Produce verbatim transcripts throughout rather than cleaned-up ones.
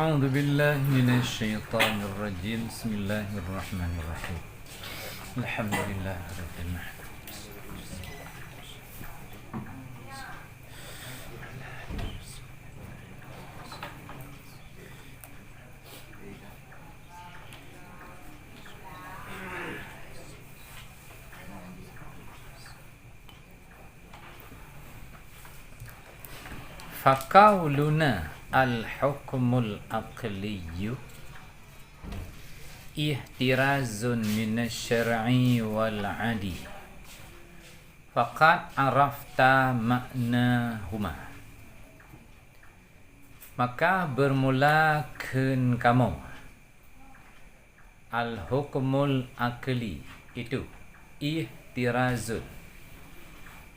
أعوذ بالله من الشيطان الرجيم. بسم الله الرحمن الرحيم. الحمد لله رب العالمين. Faqauluna al-hukmul aqliyyu ihtirazun minasy syar'i wal 'adi. Faqad arafta ma'nahuma. Maka bermula kheun kamoe. Al-hukmul aqli itu ihtirazun,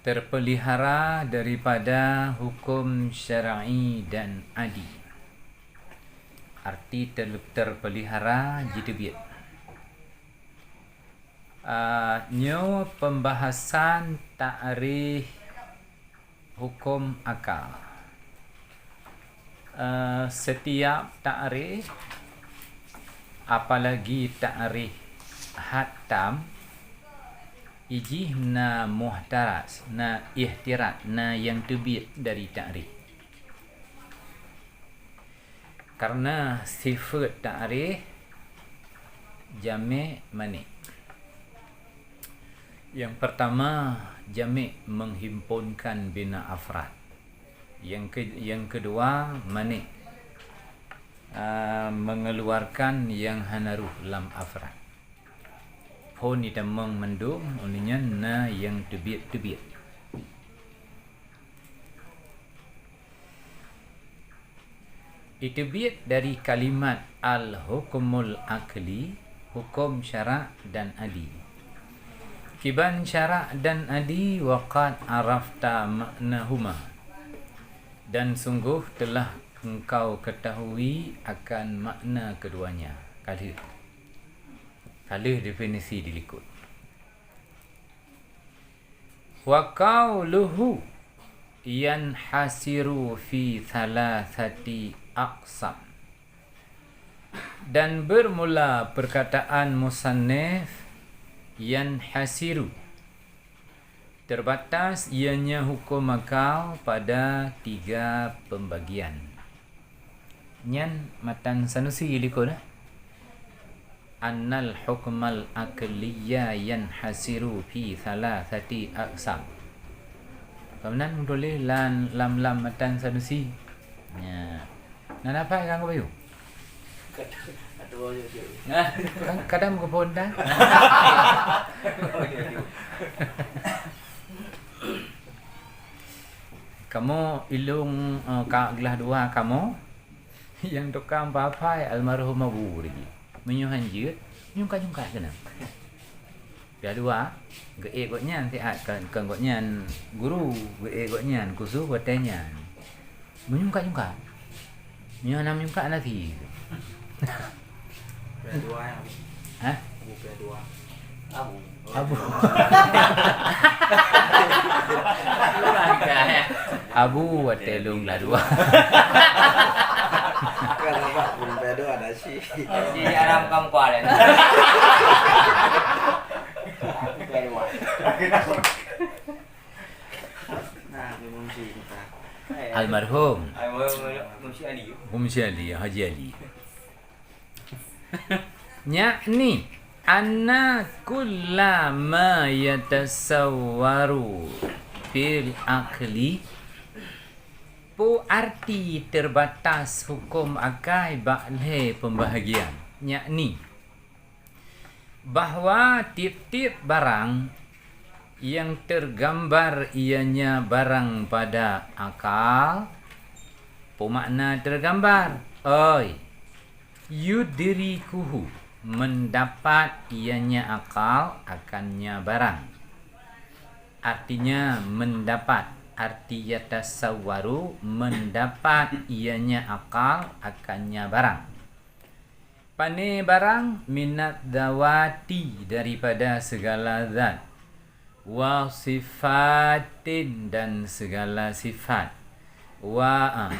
terpelihara daripada hukum syar'i dan adi. Arti ter-, terpelihara jiteubiet. Ah, nyoe pembahasan takrif hukum akal. Eh, setiap takrif, apalagi takrif hat tam, ijih na muhtaraz, na ihtiraz, na nyang teubiet dari takrif. Karena sifat takrif jamek manik. Yang pertama, jamek menghimpunkan bina afrad. Yang ke-, yang kedua, manik, ah, mengeluarkan yang hana ruh lam afrad. Phon itamong mandum, uninyan na yang teubiet-teubiet. Iteubiet dari kalimat al-hukmul aqli, hukum syarak dan adi. Kiban syarak dan adi, wa qad arafta ma'nahuma, dan sungguh telah engkau ketahui akan makna keduanya. Ka lheueh. Ka lheueh definisi dilikot. Wa qauluhu yanhasiru fi thalathati aqsam. Dan bermula perkataan musannif yanhasiru, terbatas ianya hukum akal pada tiga pembagian. Nyan matan Sanusi likot, eh? Annal hukmal aqliyya yanhasiru fi thalathati aqsam. Kemudian menulis lan lam-lam matan Sanusi. Nya. Nah, apa yang kau bayu? Nah, kan kadang ke phone dah. Kamoe ilong, eh, ka glah dua kamoe, nyang tukang papai almarhum Abu tadi. Meunyoe han jeuet, nyungka-nyungka keunan. Glah dua, geuék gobnyan siat, kon, kon gobnyan guru, geuék gobnyan khusus watée nyan. Meunyoe ka nyungka. Meunyoe hana meungka, hana sie. P dua ya, Abu. Hah? Abu P dua. Abu. Abu. Abu watée lôn glah dua. Kan Abah pun P dua ada sih. Di haram kamu kuala. P dua. Nah, memang sih, entah. Almarhum. Almarhum Musi Ali. Musi Ali, Haji Ali. Yakni anna kulla ma yatasawwaru fil aqli, peue arti terbatas hukum akai bak lhée pembahagian. Yakni bahwa tiep-tiep barang yang tergambar ianya barang pada akal, peue makna tergambar? Oi, yudrikuhu, mendapat ianya akal akannya barang. Artinya mendapat, arti yatasawwaru, mendapat ianya akal akannya barang. Pane barang? Minadz dzawati, daripada segala zat. Wa sifatin, dan segala sifat. Wa, ah.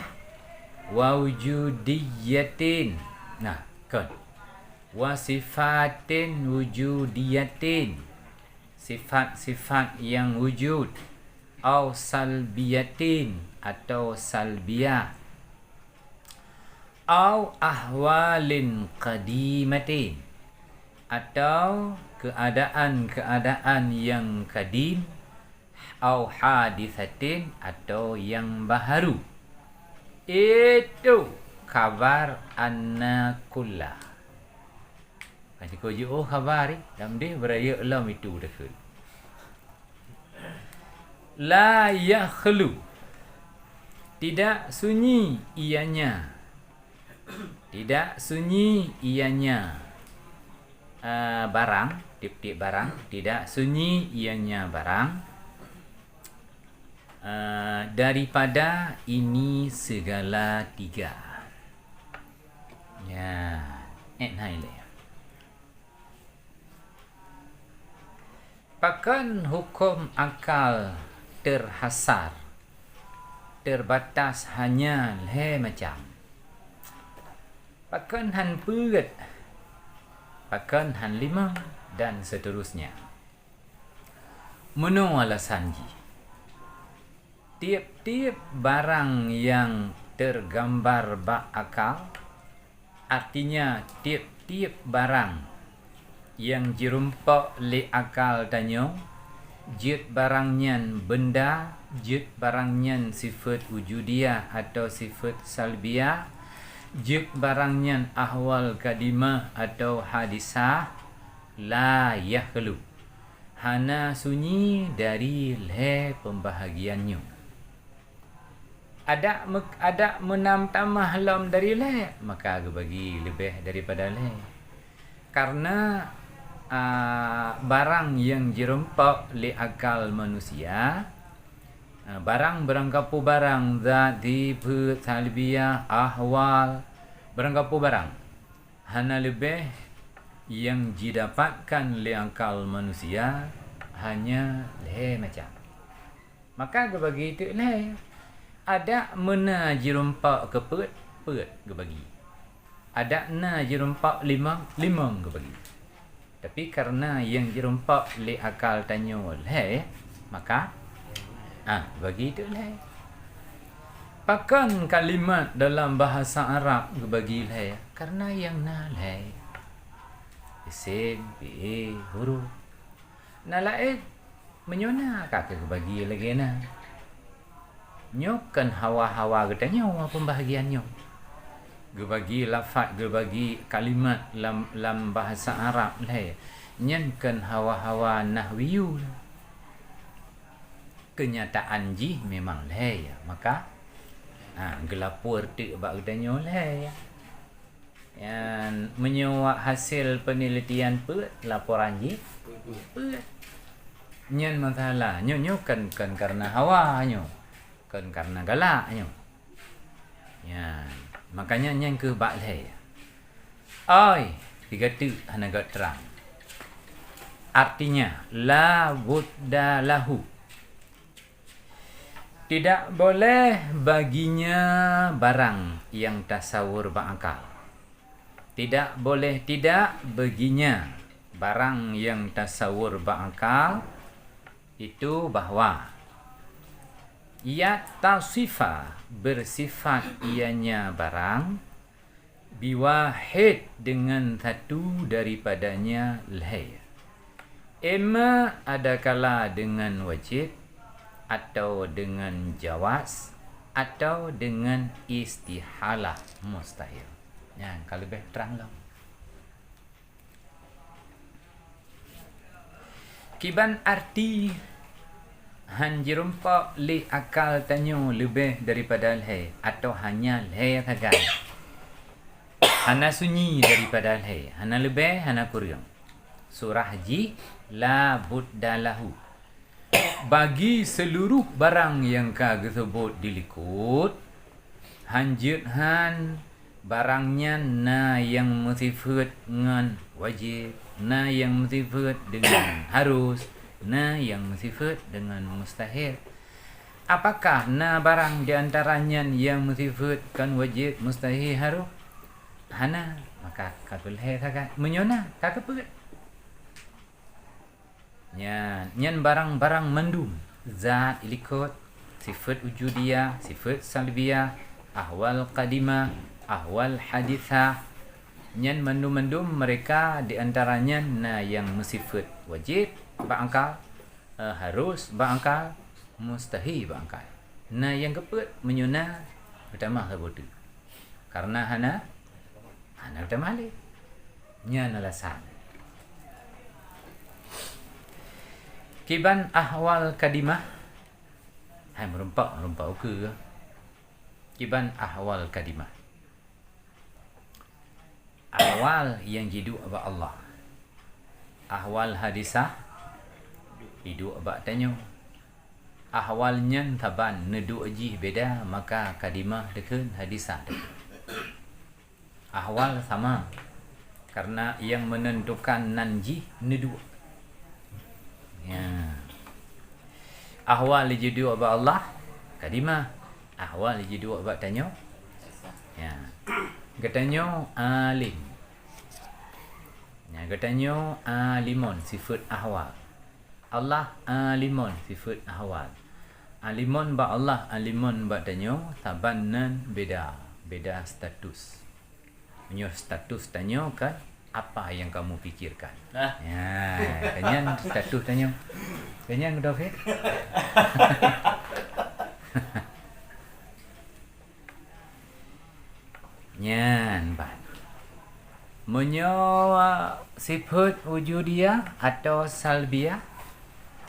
Wa wujudiyatin. Nah, kon. Wa sifatin wujudiyatin. Sifat-sifat yang wujud. Au salbiyatin, atau salbiyah. Au ahwalin qadimatin, atau keadaan-keadaan yang kadim, au hadisatin, atau yang baharu. Itu khabar anna kulla. Kan sikoe jiôh khabar, eh, lam deh beurayeuk lom itu takheun. La yakhlu. Tidak sunyi ianya. Tidak sunyi ianya, eh, barang, tiep-tiep barang, tidak sunyi ianya barang, eh, daripada ini segala tiga. Ya, eh, nah, ilée. Pakon huköm akal terhasar, terbatas hanya lhée macam? Pakon han peuet? Pakon han limong? Dan seterusnya. Meunoe alasan jih. Tiep-tiep barang nyang teugambar bak akal, artinya tiep-tiep barang nyang jirumpok lé akal tanyoe, jeuet barang nyan beunda, jeuet barang nyan sifeuet wujudiyah atawa sifeuet salbiyah, jeuet barang nyan ahwal kadimah atawa hadisah, la yakhlu. Hana sunyi dari lhée peubahagian nyoe. Adak me-, adak meunam tamah lom dari lhée, maka geubagi leubeh daripada lhée. Karena, a, barang nyang jirumpok lé akal manusia, a, barang, barang kapeue barang, zat, sifeuet, salbiyah, ahwal, barang kapeue barang. Hana leubeh nyang jidapatkan lé akal manusia, hanya lhée macam. Maka geubagi teuk lhée. Adak meuna jirumpok keu peuet, peuet geubagi. Adak na jirumpok limong, limong geubagi. Tapi kareuna nyang jirumpok lé akal tanyoe lhée, maka, ah, geubagi teuk lhée. Pakon kalimat dalam bahasa Arab geubagi lhée? Kareuna nyang na lhée. Isem, fi'il, huruf. Na laén, meunyoe na ka keuh geubagi lagée na. Nyoe kon hawa-hawa geutanyoe peubahagian nyoe. Geubagi lafaz, geubagi kalimat lam, lam bahasa Arab lhée. Nyan kon hawa-hawa nahwiyun. Keunyataan jih memang lhée, ya. Maka, ha, geulapor teuk bak geutanyoe lhée, ya. Nyan, meunyoe wak hasil peunelitian peuet, laporan jih peuet. Nyan masalah. Nyoe, nyoe kon, kon kareuna hawa nyoe. Kon kareuna galak nyoe. Nyan, makanya nyan keuh bak lhée. Ai, tiga teuk hana gét trang. Artinya, la budda lahu. Tidak boleh baginya barang yang tasawur bak akal. Tidak boleh tidak baginya barang yang tasawur bak akal, itu bahwa yattasifa, bersifat ianya barang, biwahid, dengan satu daripadanya lhée. Imma adakala dengan wajib, atau dengan jawaz, atau dengan istihalah, mustahil. Nyan ka leubeh trang lom. Kiban arti han jirumpok lé akal tanyoe leubeh daripada lhée, atau hanya lhée sagai. Hana sunyi daripada lhée, hana leubeh, hana kureueng. Surah jih la budda lahu. Bagi seuluruh barang nyang ka geuseubut di likot, han jeuet han barang nyan na nyang meusifeuet ngon wajéb, na nyang meusifeuet deungon harus, na nyang meusifeuet deungon mustahil. Apakah na barang di antara nyan nyang meusifeuet kon wajéb, mustahi, harôh? Hana, maka ka keu lhée sagai. Meunyoe na, ka keu peuet. Nyan, nyan barang-barang mandum, zat, ilikot, sifeuet wujudiyah, sifeuet salbiyah, ahwal qadimah, ahwal hadisah. Nyan mandum-mandum meureka di antara nyan na nyang meusifeuet wajéb bak angkal, eh, harôh bak angkal, mustahi bak angkal. Na nyang keu peuet, meunyoe na, geutamah saboh teuk. Kareuna hana, hana geutamah lé. Nyan alasan. Kiban ahwal qadimah, hai meureumpok, meureumpok ukeue. Kiban ahwal qadimah. Ahwal nyang jiduek bak Allah. Ahwal hadisah jiduek bak tanyoe. Ahwal nyan saban neuduek jih beda, maka qadimah dikheun, hadisah dikheun. Ahwal sama, kareuna nyang meunentukan nan jih neuduek. Ya. Ahwal jiduek bak Allah, qadimah. Ahwal jiduek bak tanyoe. Ya. Geutanyoe alim. Ya, geutanyoe alimon, sifeuet ahwal. Allah alimon, sifeuet ahwal. Alimon bak Allah, alimon bak tanyoe, saban nan beda, beda status. Meunyoe status tanyoe kan, apa yang kamu pikirkan? Nah. Ya, kan nyan status tanyoe. Kan nyan, Taufik? Nyan ban. Meunyoe sifeuet wujudiyah atau salbiyah,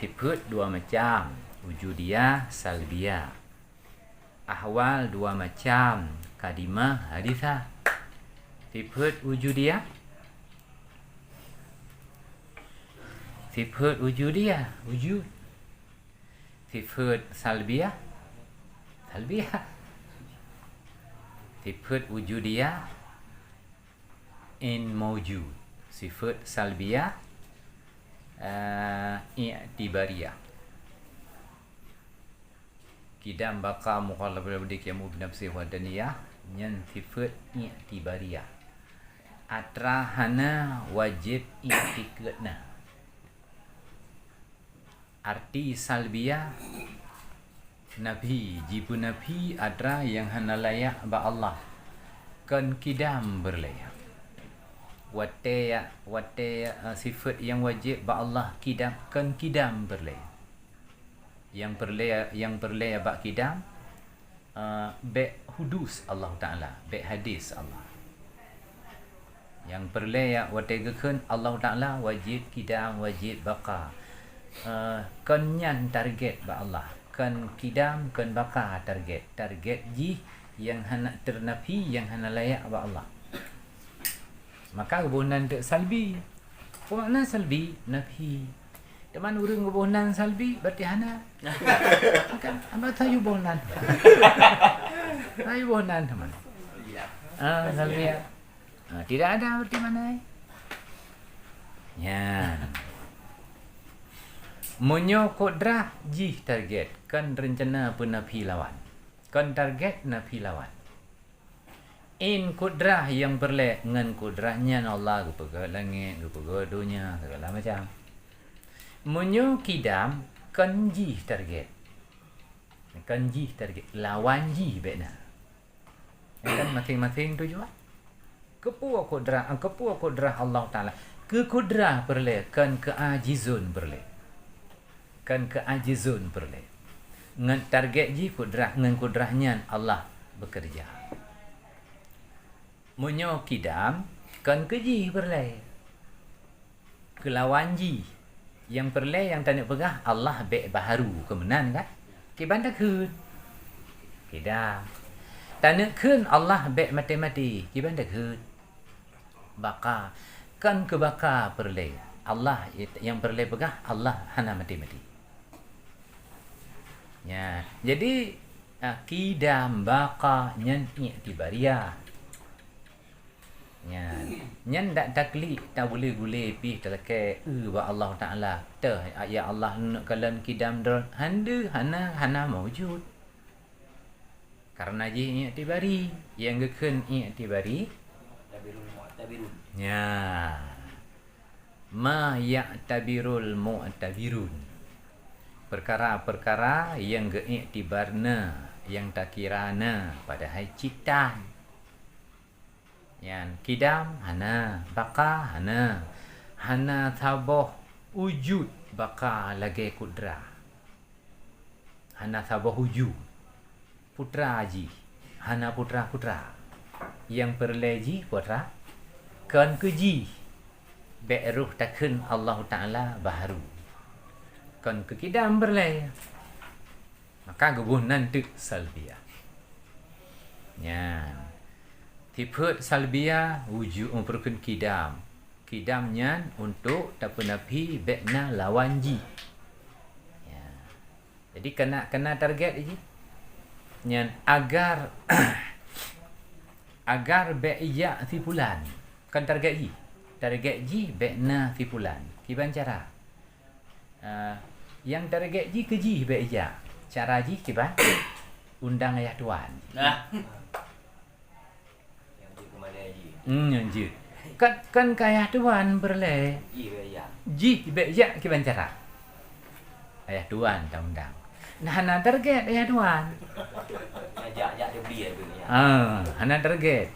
sifeuet dua macam, wujudiyah, salbiyah. Ahwal dua macam, qadimah, hadisah. Sifeuet wujudiyah, sifeuet wujudiyah, wujud. Sifeuet salbiyah, salbiyah. Sifeuet wujudiyah, in maujud. Sifeuet salbiyah, eh, i'tibariyah. Qidam, baqa, mukhalafah li qiyamu bi nafsi, wahdaniyah, nyan sifeuet i'tibariyah. Atra hana, wajéb i'tikeuet na. Arti salbiyah, nafi, jipeunafi atra nyang hana layak bak Allah. Kon qidam peureulée. Watée, watée, eh, sifeuet nyang wajéb bak Allah qidam, kon qidam peureulée. Nyang peureulée, nyang peureulée bak qidam, eh, bék hudus Allah Taala, bék hadis Allah. Nyang peureulée watée geukheun Allah Taala wajéb qidam, wajéb baqa. Eh, kon nyan target bak Allah. Kon qidam, kon baqa target. Target jih nyang hana teunafi, nyang hana layak bak Allah. Maka geuboh nan teuk salbi. Peue makna salbi? Nafi. Teuma ureuëng geuboh nan salbi, berarti hana. Kan, apa tayue boh nan? Tayue boh nan teuma. Ah, salbi. Ah, tidak ada berarti mana, eh? Nyan. Meunyoe kudrah jih target, kon reuncana peunafi lawan. Kon target nafi lawan. In kudrah nyang peureulée, ngon kudrah nyan Allah geupeugét langét, geupeugét donya, segala macam. Meunyoe qidam, kon jih target. Kon jih target, lawan jih bék na. Kan maséng-maséng tujuan. Keupeue kudrah, keupeue kudrah Allah Taala? Keu kudrah peureulée, kon keu ajizun peureulée. Kon keu ajizun peureulée. Ngon target jih kudrah, ngon kudrah nyan Allah beukeureuja. Meunyoe qidam, kon keu jih peureulée. Keu lawan jih. Nyang peureulée nyang taneuk peugah Allah bék baharu keu meunan kan? Kiban takheun. Qidam. Taneuk kheun Allah bék maté-maté. Kiban takheun. Baqa. Kon keu baqa peureulée. Allah nyang peureulée peugah Allah hana maté-maté. Nya, jadi, ah, qidam, baqa nyan i'tibariyah. Nyan, nyan dak taklik taguléh-guléh pih talakée eu bak Allah Taala. Teuh, ya Allah, neuk kalon kidam droe, hana, hana, hana maujud. Karena jih i'tibari, nyang geukheun i'tibari. Tabirul mu'tabirun. Ya. Ma ya'tabirul mu'tabirun. Peukara-peukara nyang geuiktibar na, nyang takira na, padahai cit tan. Nyan, kidam hana, baqa hana, hana saboh wujud baqa lagée kudra. Hana saboh wujud. Putra jih, hana putra-putra. Nyang peureulée jih putra, kon keu jih. Bék roh takheun Allahu Taala baharu. Kon keu kidam peureulée. Maka geuboh nan teuk salbiyah. Nyan. Sifeuet salbiyah wujud, meupeurukeun kidam. Kidam nyan untuk tapeunafi bék na lawan jih. Ya. Jadi kana, kana target jih. Nyan agar, agar bék jak si pulan. Kon target jih. Target jih bék na si pulan. Kiban cara? Ah, nyang target jih keu jih bék jak. Cara jih kiban? Undang ayah tuan. Nah. Hmm, nyan jeuet. Kan, kan keu ayah tuan peureulée. Jih bék jak. Jih bék jak kiban cara? Ayah tuan taundang. Nah, hana target ayah tuan. Nah, jak, jak dia beli ya, tu, ya. Ah, hana target.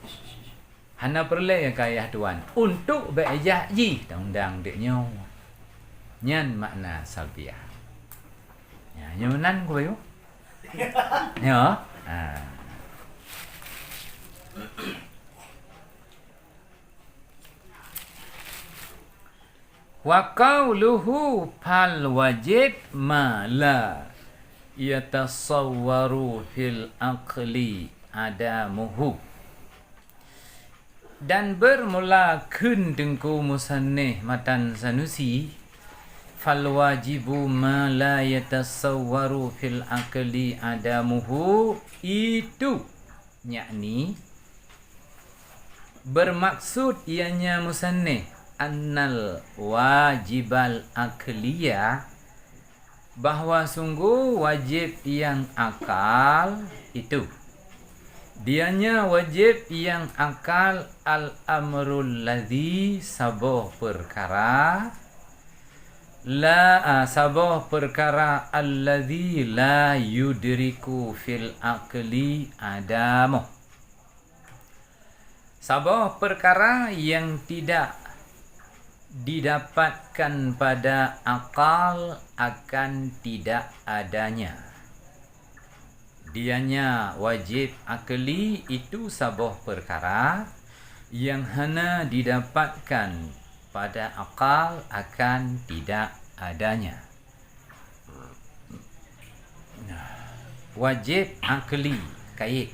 Hana peureulée keu ayah tuan. Untuk bék jak jih taundang deunyoe. Nyan makna salbiyah. Ya, nyoe nan kubayu. Nyoe. Ha. Wa qauluhu fal wajib ma la yatasawwaru fil aqli adamuhu. Dan bermula kheun Teungku Musannif Matan Sanusi, fal wajibu ma la yatasawwaru fil aqli adamuhu, itu, yakni, bermaksud ianya musannif annal wajibal aqliya, bahwa sungguh wajib nyang akal itu. Dianya wajib nyang akal al-amrul ladzi saboh peukara, la, a, saboh peukara alladzi la yudriku fil aqli adamuh. Saboh peukara nyang tidak didapatkan pada akal akan tidak adanya. Dianya wajib akli itu saboh peukara nyang hana didapatkan pada akal akan tidak adanya. Wajéb akli, kayèe.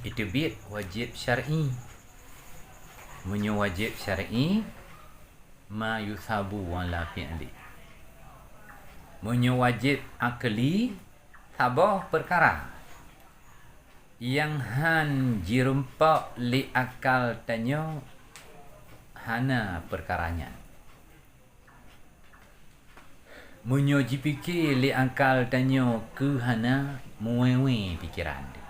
Iteubiet wajéb syar'i. Meunyoe wajéb syar'i, ma yusabu ala fi'li. Meunyoe wajéb akli, saboh peukara nyang hán jirumpok lé akal tanyoe hana peukara nyan. Meunyoe jipike lé akal tanyoe keu hana, muwe-we pikeran teuh.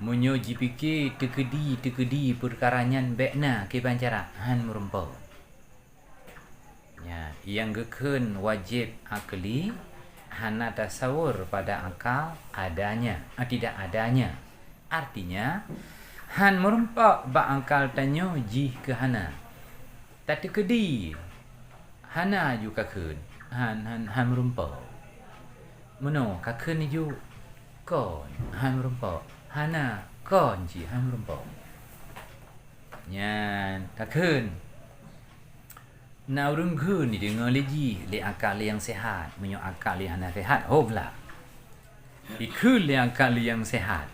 Meunyoe jipike teukeudi-teukeudi peukara nyan bèk na kiban cara, hán meurumpok. Nyan, nyang geukheun wajéb akli, hana tasawur pada akal adanya, ah, tidak adanya. Artinya, hán meurumpok bak akal tanyoe jih keu hana. Tateukeudi, hana ju kakheun, hán, hán, hán meurumpok. Meunoe kakheun ju kon, hán meurumpok. Hana, kon cit hán meurumpok. Nyan, kakheun. Na ureuëng kheun jideungoe lé jih lé akal nyang seuhat. Meunyoe akal nyang hana seuhat, hom lah. Ikheun lé akal nyang seuhat.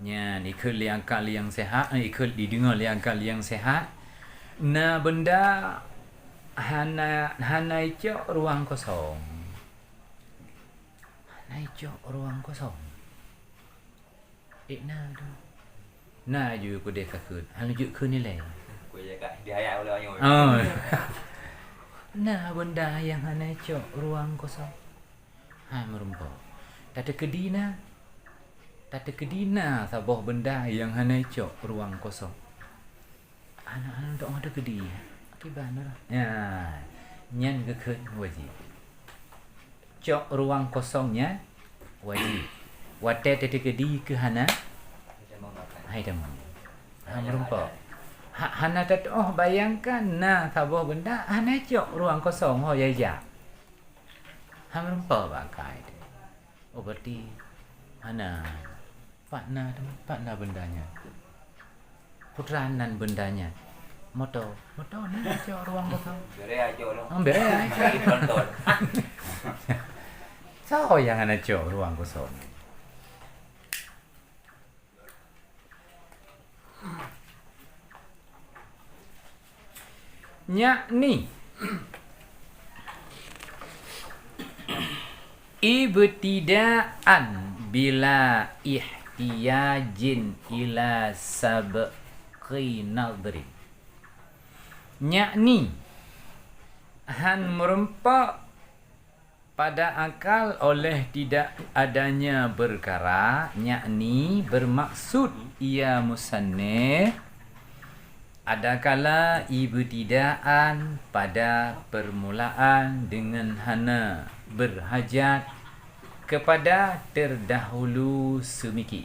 Nyan, ikheun lé akal nyang seuhat, eh, ikheun jideungoe lé akal nyang seuhat. Na beunda hana, hana icok ruang kosong. Hana icok ruang kosong. Ék na tu. Na ju keudeh kakheun, hana jeuet keu nilai. Ku ya, Kak, di ayat ulang nyoe. Oh. Na benda nyang hana cok ruang kosong. Hai meurumpok. Tateukeudi na. Tateukeudi na saboh benda nyang hana cok ruang kosong. Hana, hana dok ngon teukeudi. Kiban na. Ya. Nyan geukheun wajéb. Cok ruang kosong nyan wajéb. Watée tateukeudi keu hana, hai tamong. Ha meurumpok. Ha, hana tateuoh bayangkan na saboh benda hana cok ruang kosong ho jajak. Ha meurumpok bak kai teuh. Oh, berarti hana. Pat na, pat na benda nyan? Peue teuma nan benda nyan? Moto. Moto na cok ruang kosong. Bereh aja dong. Ah, bereh aja. Ditonton. Soe nyang hana cok ruang kosong? Yakni ibtidaan bila ihtiyajin ila sabqi nadhrin. Yakni han meurumpok pada akal oleh tidak adanya perkara, yakni bermaksud ia musannif, adakala ibtidaan pada permulaan dengan hana berhajat kepada terdahulu seumiké.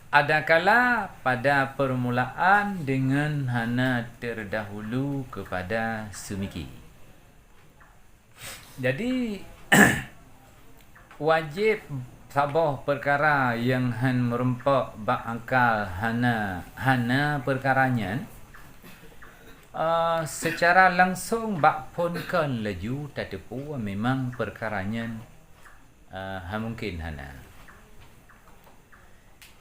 Adakala pada permulaan dengan hana terdahulu kepada seumiké. Jadi, wajéb saboh peukara nyang han meurumpok bak akal hana, hana peukara nyan, eh, seucara langsong bak phon kon laju tateupeue memang peukara nyan, eh, ha mungken hana.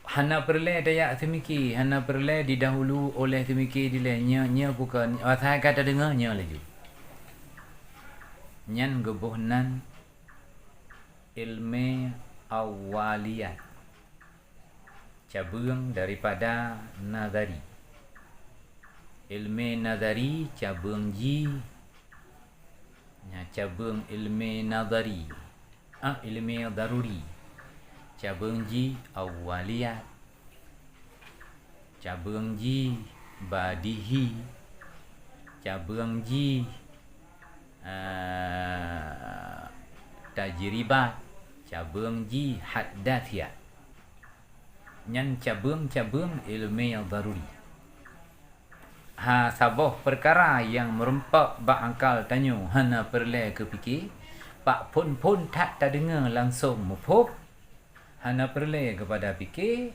Hana peureulée tajak seumiké, hana peureulée didahulu oleh seumiké dilée, nyoe, nyoe bukon, asai ka tadeungoe nyoe laju. Nyan geuboh nan ilmé awwaliyat, cabeueng daripada nazari. Ilmé nazari cabeueng jih, nya cabeueng ilmé nazari. Ah, ilmé daruri. Cabeueng jih awwaliyat. Cabeueng jih badihi. Cabeueng jih, ah, tajribat. Cabeueng jih hadasiyat. Nyan cabeueng-cabeueng ilmé daruri. Ha, saboh peukara nyang meurumpok bak akal tanyoe hana peureulée keu piké, bak phon-phon that tadeungoe langsong muphom, hana peureulée keupada piké,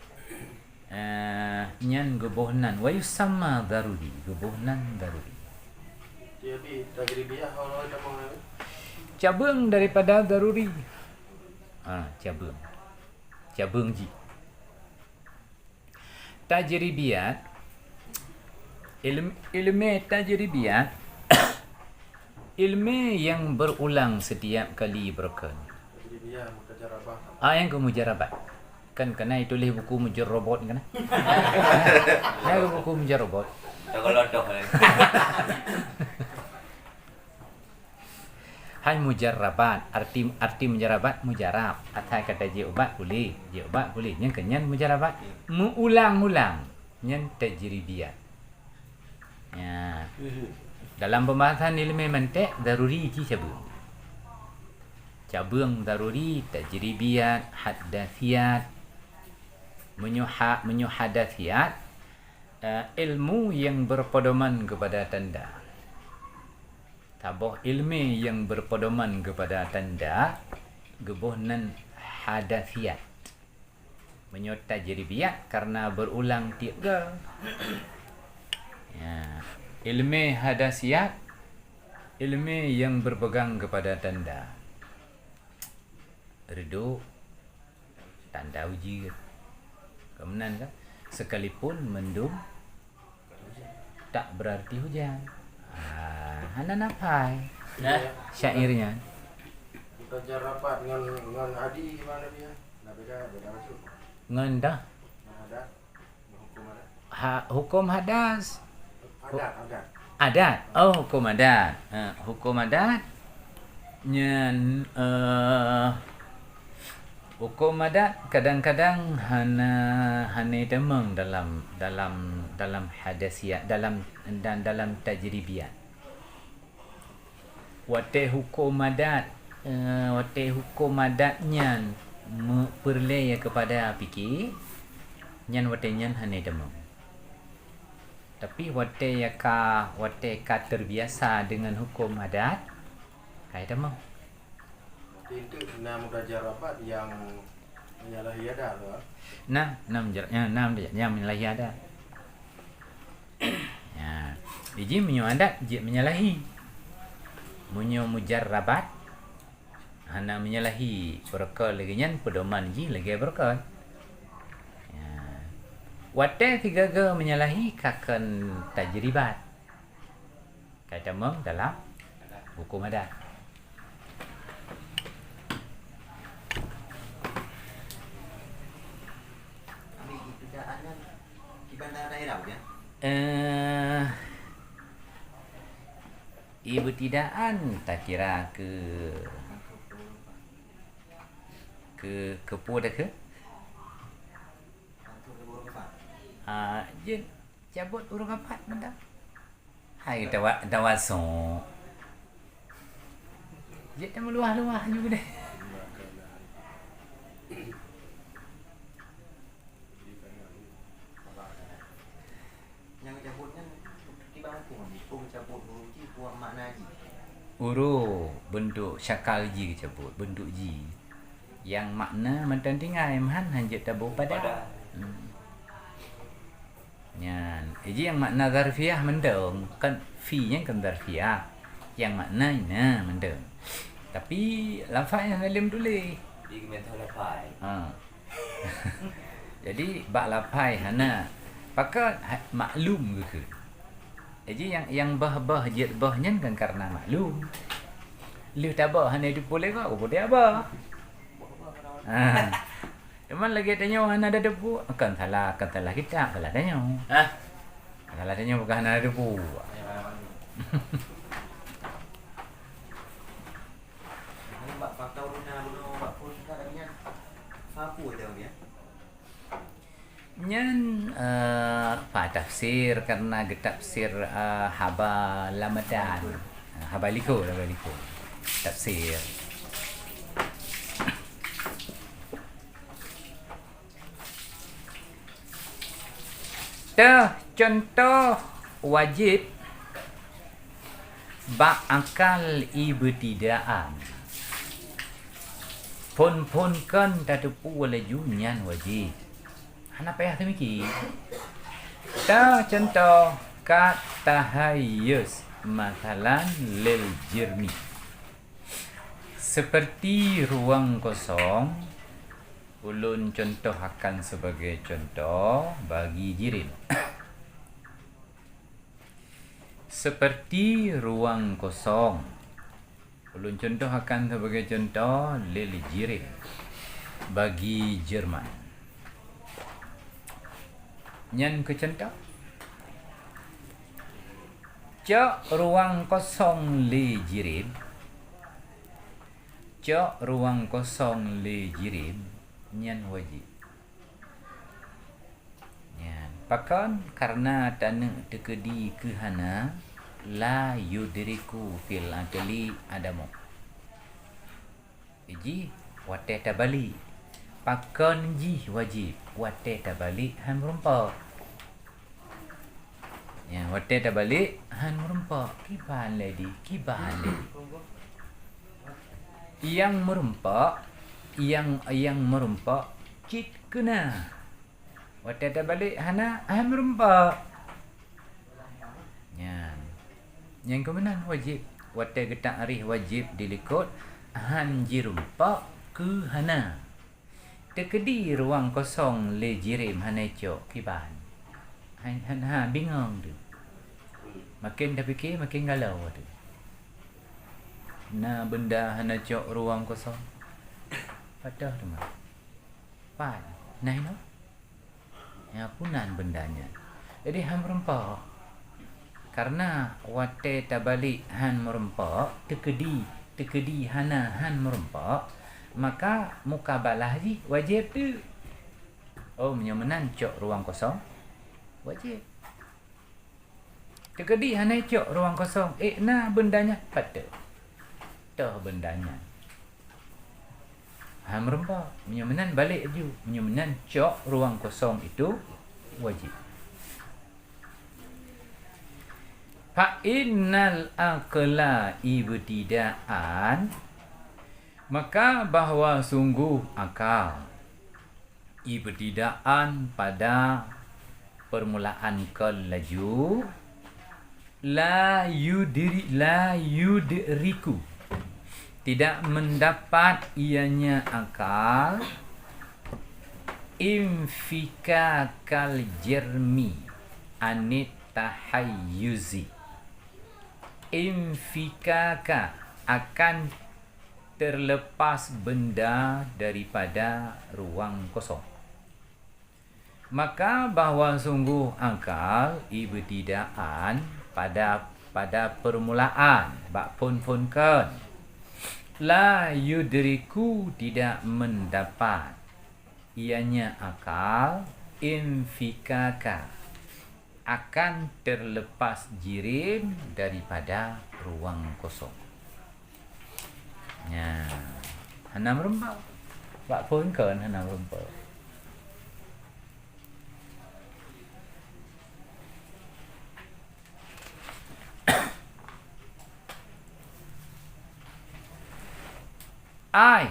eh, nyan geuboh nan, wa yusamma daruri, geuboh nan daruri. Jadi, tajribiyah, orang kata mau, eh? Cabeueng daripada daruri. Ha, cabeueng. Cabeueng jih. Tajribiyat, ilm-, ilmé tajribiyat, ilmé nyang beurulang setiap kali beureukan. Tajribiyah, mujarabah. Ah, nyang keu mujarabat. Kan keunan tuléh buku mujarabot kan? Nyang keu buku mujarabot. Teugelodoh lagi. Hai mujarabat, arti, arti mujarabat, mujarab. Asai ka tajeuet ubat, kulét, jeuet ubat, kulét. Nyan keuh nyan mujarabat. Meuulang-ulang. Nyan tajribiyat. Ya. Dalam pembahasan ilmé mantek, daruri jih cabeueng. Cabeueng daruri, tajribiyat, hadasiyat. Meunyoe ha-, meunyoe hadasiyat, eh, ilmu nyang berpedoman kepada tanda. Saboh ilmé nyang berpedoman kepada tanda, geuboh nan hadasiyat. Meunyoe tajribiyat karena berulang tiep goe. Ya, ilmé hadasiyat, ilmé nyang berpegang kepada tanda. Reudôk, tanda ujeuen. Keumudian kan, sekalipun mendung tak berarti hujan. Ah, hana nafai. Nah. Syair nyan. Belajar rapat ngon, ngon hadi di mana dia? Nah, beda, beda maksud. Ngon dah? Ngon adat, ngon hukum adat. Ha, hukum hadas. Adat, adat. Adat. Oh, hukum adat. Ha, hukum adat nyan, eh, hukum adat kadang-kadang hana, hana tamong dalam, dalam, dalam hadasiat, dalam, dan dalam tajribiat. Watée huköm adat, eh, watée huköm adat nyan meupeureulée keupada pike, nyan watée nyan hana tamong. Tapi watée ya ka, watée ka teubiasa deungon huköm adat, ka tamong. Berarti itu na mudahajah rabat nyang menyalahi adat tu, ah? Nah, na mudahajah, ya, na mudahajah nyang menyalahi adat. Ya, iji meunyoe adat jeuet menyalahi. Meunyoe mujarrabat, hana menyalahi, beureukat lagée nyan peudoman jih lagée beureukat. Ya. Watée sigaga menyalahi ka kon tajribat. Ka tamong dalam huköm adat. Eh, ibeutidaan takira keu, keu, keu peue dah keu? Ah, jeuet cabot ureuëng rapat mantong. Hai tawa-, tawasok. Jeuet meuluwah-luwah ju deh. Nyang geucabot nyan kiban huköm, huköm geucabot huruf jih, buah makna jih. Huruf, beuntuk syakal jih geucabot, beuntuk jih. Nyang makna mantong tinggai, meuhan hanjeuet taboh pada. Pada. Hmm. Nyan, iji nyang makna zarfiah mantong, kan fi nyan kan zarfiah. Nyang makna ina mantong. Tapi lafai nyang salem tuléh. Di geumetoh lafai. Ha. Jadi bak lafai hana. Pakon ha-, maklum geukheun. Jadi nyang, nyang boh-boh jeuet boh nyan kan karena maklum. Lheueh taboh hana teupeue lé boh, boh dia boh. Ha. Cuman lagée tanyoe hana ada debu, kan salah, kan salah kitab, salah tanyoe. Hah? Salah tanyoe bukan hana ada debu. Bak fakta uluna bunoe bak phon ka dah nyan. Fa peue dah nyan? Nyan, eh, fa tafsir karena geutafsir, eh, haba lamadan. Haba likot, haba likot. Tafsir. Teuh contoh wajéb bak akal ibeutidaan. Phon-phon kon tateupeue laju nyan wajéb. Hana payah teumiki. Teuh contoh kat tahayyuz, masalan lil jirmi. Seperti ruang kosong, ulôn contoh akan sebagai contoh bagi jirim. Seperti ruang kosong, ulôn contoh akan sebagai contoh lil jirim, bagi Jerman. Nyan keu contoh. Cok ruang kosong lé jirim. Cok ruang kosong lé jirim, nyan wajéb. Nyan, pakon? Karena taneuk teukeudi keu hana, la yudriku fil aqli adamu. Jih watée tabalek. Pakon jih wajéb? Watée tabalek han meurumpok. Ya, watée tabalek han meurumpok. Kiban lé di, kiban lé di. Nyang meurumpok, nyang, nyang meurumpok cit keu na. Watée tabalek hana, han meurumpok. Nyan. Nyang keu meunan wajéb. Watée geutakrif wajéb dilikot, han jirumpok keu hana. Teukeudi ruang kosong lé jirim hana cok kiban. Han, han, ha, bingong tu. Maken tapike, maken galau tu. Na beunda hana cok ruang kosong. Padoh teuma. Pat, na inoe? Nyan peue nan beunda nyan. Jadi, han meurumpok. Karena watée tabalek han meurumpok, teukeudi, teukeudi hana han meurumpok, maka mukabalah jih wajéb teuk. Oh, meunyoe meunan cok ruang kosong, wajéb. Teukeudi hana cok ruang kosong, ék na beunda nyan, pat teuk. Toh beunda nyan. Han meurumpok. Meunyoe meunan balek laju. Meunyoe meunan cok ruang kosong itu wajéb. Fa innal aqla ibtida'an, maka bahwa sungguh akal ibtida'an pada permulaan kon laju, la yudri-, la yudriku, tidak mendapat ianya akal, infikakal jermi anit tahayyuzi. Infikaka akan terlepas benda daripada ruang kosong. Maka bahwa sungguh akal ibtidaan pada, pada permulaan, bak phon-phon kon, la yudriku tidak mendapat, ianya akal, infikaka akan terlepas jirim daripada ruang kosong. Nya, hana meureumpok. Bak phon kon hana meureumpok. Ai.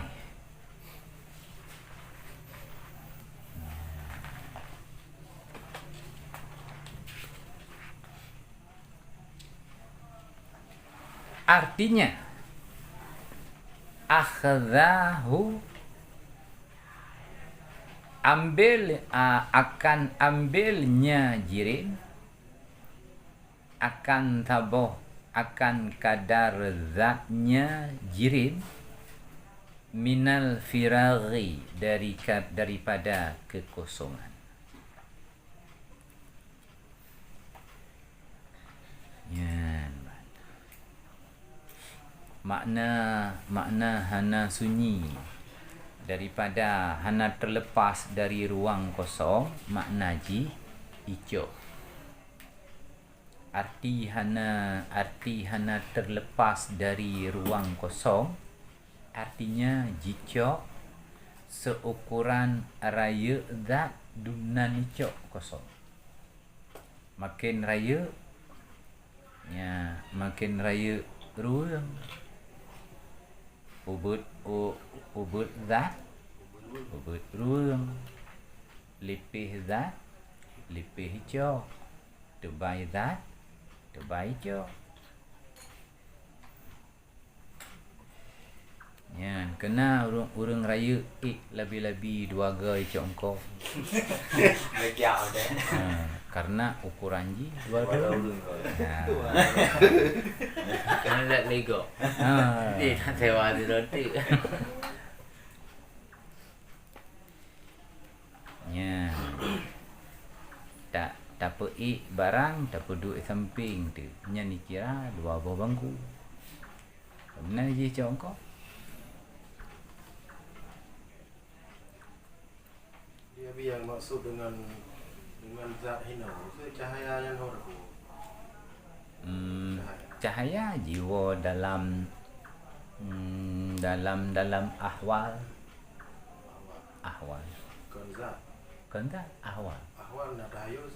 Artinya, akhadzahu, ambil, a, akan ambilnya jirim, akan saboh, akan kadar zatnya jirim, minal firaghi, dari ka-, daripada kekosongan. Nyan. Makna, makna hana sunyi daripada hana terlepas dari ruang kosong, makna jih icok. Arti hana, arti hana terlepas dari ruang kosong, artinya jicok seukuran rayeuk zat dumnan icok kosong. Maken rayeuk, nya, maken rayeuk rueng. Ubeuet, u-, ubeuet zat, ubeuet rueng. Lipéh zat, lipéh icok. Teubai zat, teubai icok. Nyan, keu na ureueng, ureueng rayeuk ék labi-labi dua goe icok eungkôt. Lagèe deh. Ha, karena ukuran jih dua droe. Dua droe. Ha. Kan lagèe lego. Ha. Dia nak sewa tu roti. Nyan. Ta-, tapeuék barang, tapeuduek sampéng teuk. Nyan dikira dua boh bangku. Meunan jih cok eungkôt. Jadi, Abi, yang maksud dengan, dengan zat hino, maksudnya cahaya nyan ho, Teungku? Hmm, cahaya. Cahaya jiwoe dalam, hmm, dalam, dalam ahwal. Ahwal. Kon zat. Kon zat, ahwal. Ahwal na tahayuz.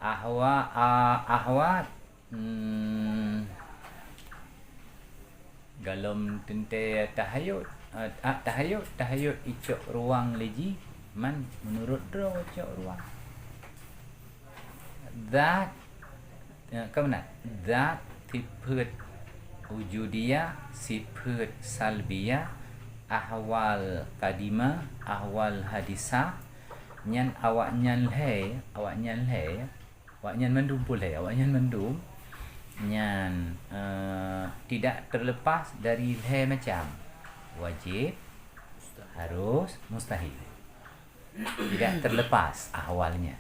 Ahwa-, a-, ahwal, hmm, golom teuntèe tahayuz, a, a, tahayuz, tahayuz icok ruang lé jih, man meunurot droe icok ruang. Zat, eh, ka meunan? Zat, sifeut wujudiyah, sifeut salbiyah, ahwal qadimah, ahwal hadisah, nyan awaknyan lhèe, awaknyan lhèe, awaknyan mandum peureulèe, awaknyan mandum Nyan, eh, tidak terlepas dari lhèe macam. Wajib, harus, mustahil. Tidak terlepas ahwalnya.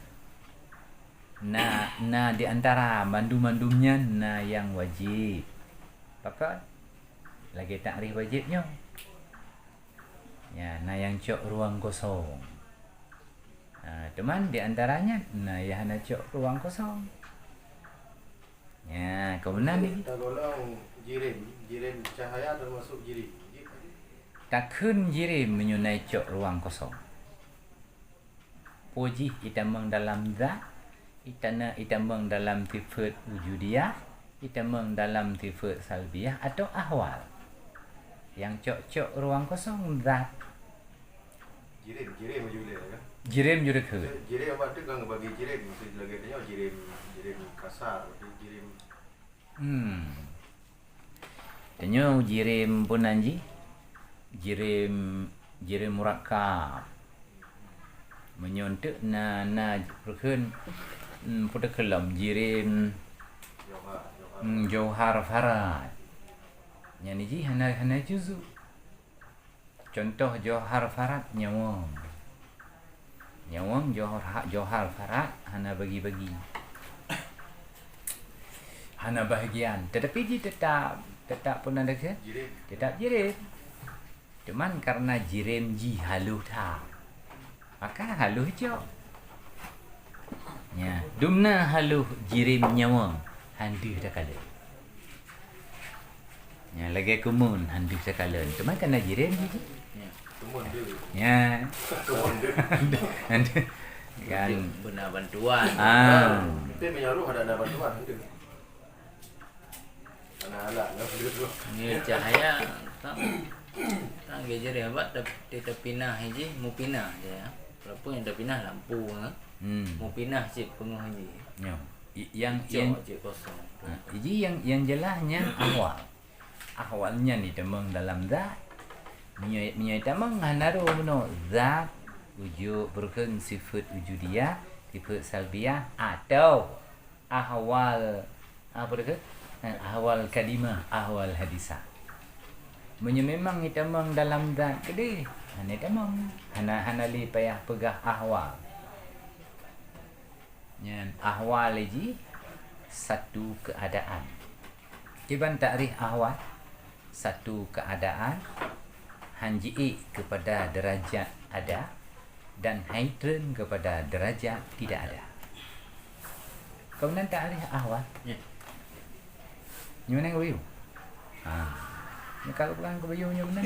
Na, na di antara mandum-mandum nyan na nyang wajib. Pakon? Lagèe takrif wajib nyoe. Ya, na nyang cok ruang kosong. Ha, teuma di antara nyan na nyang hana cok ruang kosong. Ya, keumudian di Tagolong jirim, jirim cahaya termasuk jirim. Takheun jirim meunyoe na cok ruang kosong. Peue jih itamong dalam zat, itana itamong dalam sifeut wujudiyah, itamong dalam sifeut salbiyah atau ahwal. Nyang cok-cok ruang kosong zat. Jirim, jirim ju lé, kan? Jirim ju dikeue. Jirim apa tu kan bagi jirim, mesti lagi tanya jirim, jirim kasar, jirim. Hmm. Tanyoe jirim peue nan jih? Jirim, jirim murakkab. Meunyoe enteuk na, na peue kheun, hmm, peue teukeulom jirim, hmm, jauhar farad. Nyan jih hana, hana juzu. Contoh jauhar farad nyawöng. Nyawöng jauhar, jauhar farad hana bagi-bagi. Hana bahagian. Tetapi jih tetap, tetap peue nan dikeue? Jirim. Tetap jirim. Cuman karena jirim jih halôh that, maka halôh cok. Ya, dumna halôh jirim nyawöng, han deuh takalon. Ya, lagèe kumun, han deuh takalon. Cuma kana jirim jih. Ya. Kumun deuh. Ya. Kumun deuh. Han deuh. Kan. Beuna bantuan. Ah. Tapi meunyoe roh ada, ada bantuan, han deuh. Hana alat lah, han deuh. Ni cahaya, tak, tak geujireh, abak tap-, tap-, tapinah jih, mupinah je, ya. Walaupun nyang tapinah lampu, ha. Hmm. Mupinah cit peungeuh jih. Ya. I-, yang, cok yang, cit kosong. Ha, iji yang, yang jelas nyan ahwal. Ahwal nyan itamong dalam zat. Meunyoe, meunyoe itamong hana roh bunoe zat, wujud, peue kheun sifeut wujudiyah, sifeut salbiyah, atau ahwal, apa dia? Eh, ahwal kadimah, ahwal hadisah. Meunyoe memang itamong dalam zat keudeh, hana itamong. Hana, hana lé payah peugah ahwal. Nyan ahwal jih satu keadaan. Kiban takrif ahwal, satu keadaan han jiék kepada derajat ada dan han treun kepada derajat tidak ada. Keumudian takrif ahwal. Ya. Nyoe meunan keu bayeue. Ha. Nyoe kalau bukan keu bayeue nyoe meunan.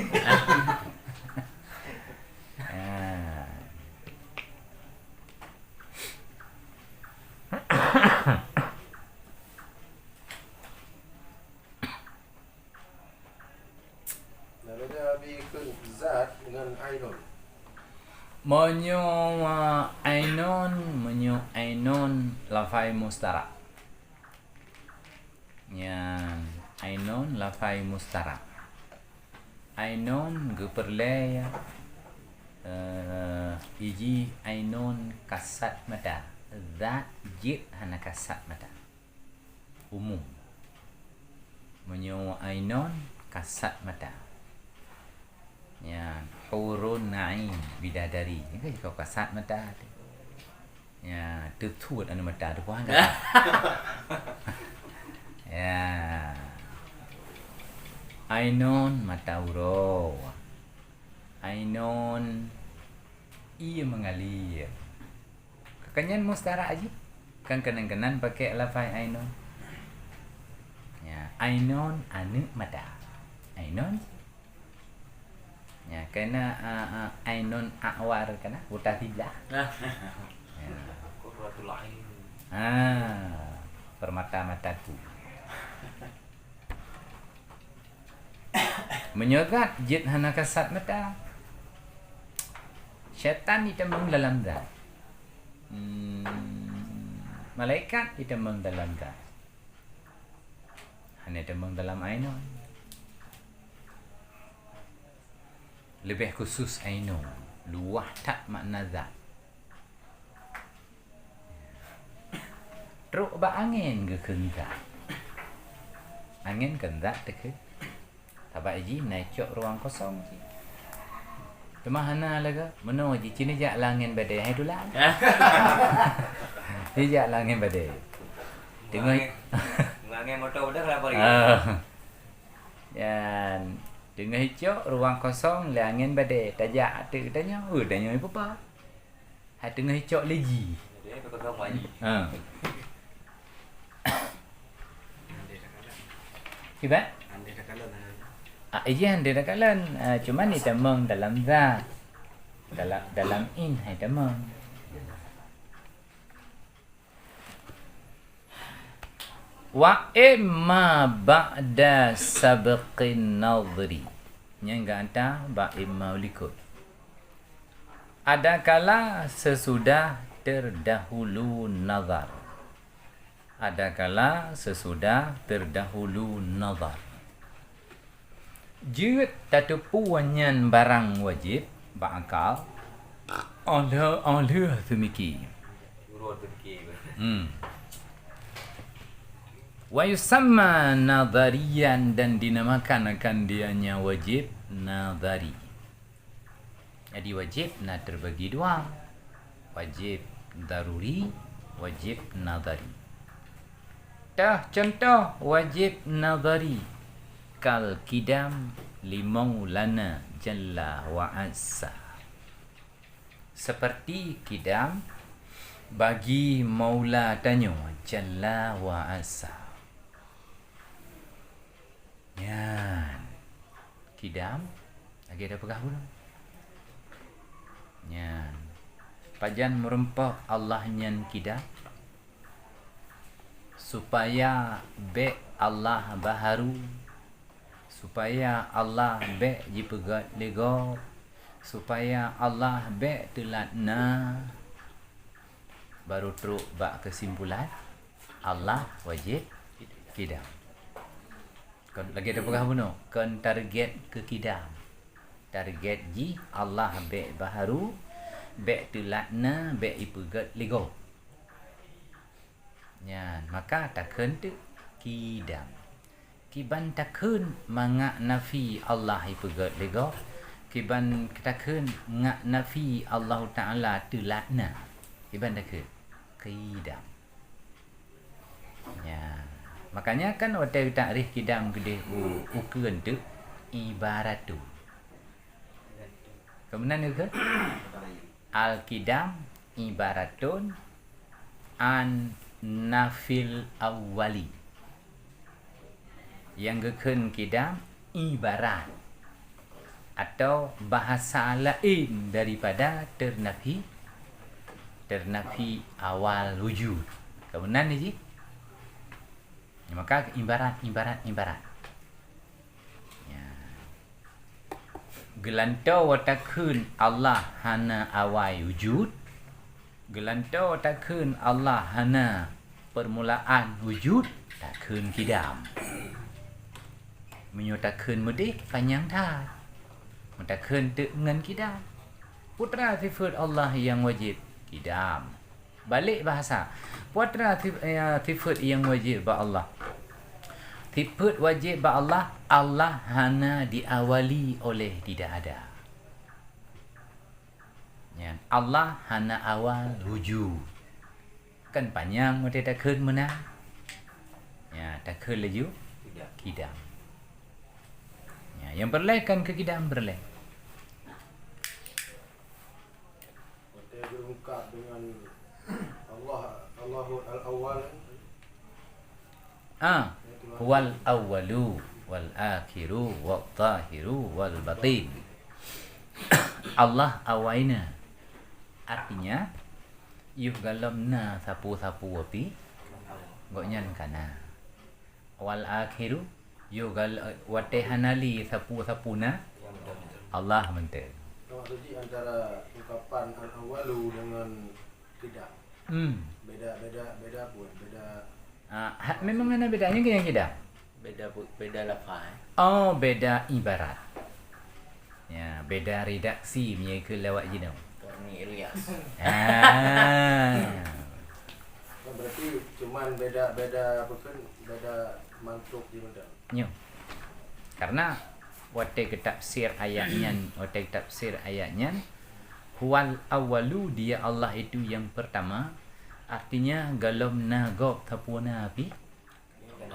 Ha. Nah, beda Abi kheun zat dengan ainun. Meunyoe ainun, meunyoe ainun lafai mustarak. Nyan ainun lafai mustarak. Ainun geupeureulée, eh, iji ainun kasat mata. Zat jeuet hana kasat mata. Umum. Meunyoe ainun kasat mata. Nyan hurun ain, bidadari. Nyan kan jikau kasat mata tu. Ya, teuthot aneuk mata tu, puhan ka. Ya. Ainun mata uroe. Ainun ié meungalir. Ka nyan mustarak jih. Kan keunan-keunan pakai lafai ainun. Ya, ainun aneuk mata. Ainun. Ya, kena, ah, ah, ainun a'war kana buta siblah. Nah. Ya. Qurratul ain. Ah, permata mataku. Meunyoe zat jeuet hana kasat mata. Syaitan itamong dalam zat. Hmm, malaikat itamong dalam zat. Hana itamong dalam ainun. Leubeh khusus ainun, luwah that makna zat. Trok bak angén geukheun zat. Angén kon zat takheun. Sabab jih na cok ruang kosong cit. Teuma hana lagée meunoe jih, ci neujak lam angén badée hai tulak. Neujak lam angén badée. Teungoh Ngon angén, ngon angén moto udah kenapa lagi? Ah. Nyan, teungoh icok ruang kosong lé angén badée, tajak ateueh tanyoe, oh, tanyoe ipeupah. Hai teungoh icok lé jih. Jadi, apa kau main? Ha. Kiban? Andai takalon, ha. Ah, iya, andai takalon. Ah, cuman itamong dalam zat. Dalam, dalam in hai tamong. Wa imma ba'da sabqin nadhri. Nyang gata bak imma ulikot. Adakala sesudah terdahulu nazar. Adakala sesudah terdahulu nazar. Jeuet tateupeue nyan barang wajéb bak akal, óh lheueh, óh lheueh seumiki. Hmm. Wa yusamma nadhariyan, dan dinamakan akan dianya wajéb nadhari. Jadi wajéb na terbagi dua. Wajéb daruri, wajéb nadhari. Tah contoh wajéb nadhari, kal qidam li maulana jalla wa azza. Seperti qidam bagi maula tanyoe jalla wa azza. Nyan. Qidam, lagée tapeugah bunoe. Nyan. Pajan meurumpok Allah nyan qidam? Supaya bék Allah baharu, supaya Allah bék jipeugét lé gob, supaya Allah bék teulat na, baru trok bak keusimpulan, Allah wajéb qidam. Kon lagée tapeugah bunoe, kon target keu qidam. Target jih Allah bék baharu, bék teulat na, bék ipeugét lé gob. Nyan, maka takheun teuk qidam. Kiban takheun mangat nafi Allah ipeugét lé gob, kiban takheun ngat nafi Allahu Taala teulat na. Kiban takheun qidam. Ya. Makanya kan watée takrif qidam keudeh u, ukeuen teuk ibaratun. Keumudian ukeuen al-qidam ibaratun an nafil awwali. Nyang geukheun qidam ibarat atau bahasa laén daripada ternafi, ternafi awal wujud. Keumudian jih? Maka ibarat, ibarat, ibarat. Ya. Geulantoe takheun Allah hana awai wujud, geulantoe takheun Allah hana permulaan wujud, takheun qidam. Meunyoe takheun meudeh, panyang that. Meutakheun teuk ngon qidam. Peue teuma sifeuet Allah nyang wajéb? Qidam. Balik bahasa. Peue teuma sif-, eh, sifeuet nyang wajéb bak Allah? Sifeuet wajéb bak Allah, Allah hana diawali oleh tidak ada. Nyan, Allah hana awal wujud. Kan panyang watée takheun meunan. Ya, takheun laju qidam. Ya, nyang peureulée kan keu qidam peureulée. Watée geurungkab dengan Allah, Allahu al-Awwal. Ah, huwal awwalu wal akhiru wal zahiru wal batin. Allah awai na. Artinya, yoh gohlom na sapeue-sapeue pih, gobnyan ka na. Wal akhiru, yoh gal-, watée hana lé sapeue-sapeue na, Allah mantong. Apa maksud jih antara ungkapan al-awwalu dengan qidam? Hmm. Beda, beda, beda pun, beda. Ah, ha, memang hana beda, nyan keuh nyang qidam. Beda bu-, beda lafaz, eh? Oh, beda ibarat. Ya, beda redaksi meunyoe keu lewat jinoe. Korni Ilyas. Ah. Kan Berarti cuman beda, beda apa kan, beda mantuk je mantap. Nyo. Karena watée geutafsir ayat nyan, watée geutafsir ayat nyan, "Huwal awwalu", Dia Allah itu yang pertama, artinya golom na gob sapeue na pih.